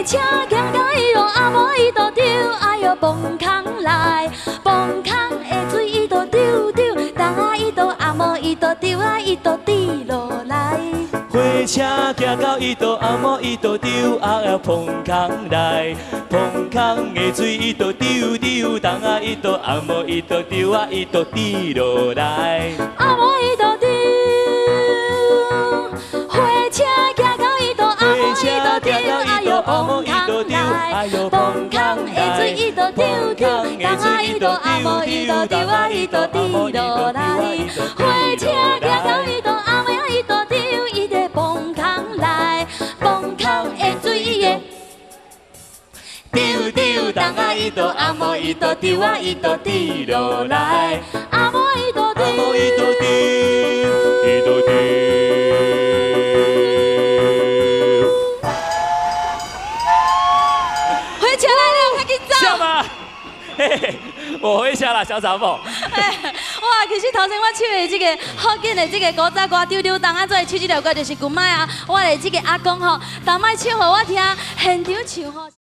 車行到伊囉，阿某伊就丟，哎喲磅空來，磅空的水伊就丟丟，筒仔伊就阿某伊就丟啊，伊就跌落來。火車行到伊都阿某伊都丟，啊呀磅空來，磅空的水伊都丟丟，筒仔伊都阿某伊都丟啊，伊都跌落來。阿某伊就丟，火車行到伊都阿某伊就丟，哎喲磅空來，磅空的水伊就丟丟，筒仔伊就阿某伊就丟啊，伊就跌落來。火車行到伊都阿某伊就丟，伊在磅空來，磅空的水伊會丟丟，筒仔伊都阿某伊都丟啊，伊都跌落來。阿某伊就阿某伊都丟。丟，伊都丟。火車來了，較緊走。笑嗎？嘿嘿，我回家了，小查某。哇，其實頭先我唱的這個福建的這個古早歌，丟丟筒仔做伙唱這條歌，就是舊擺啊，我的這個阿公吼，逐擺唱予我聽，現場唱吼。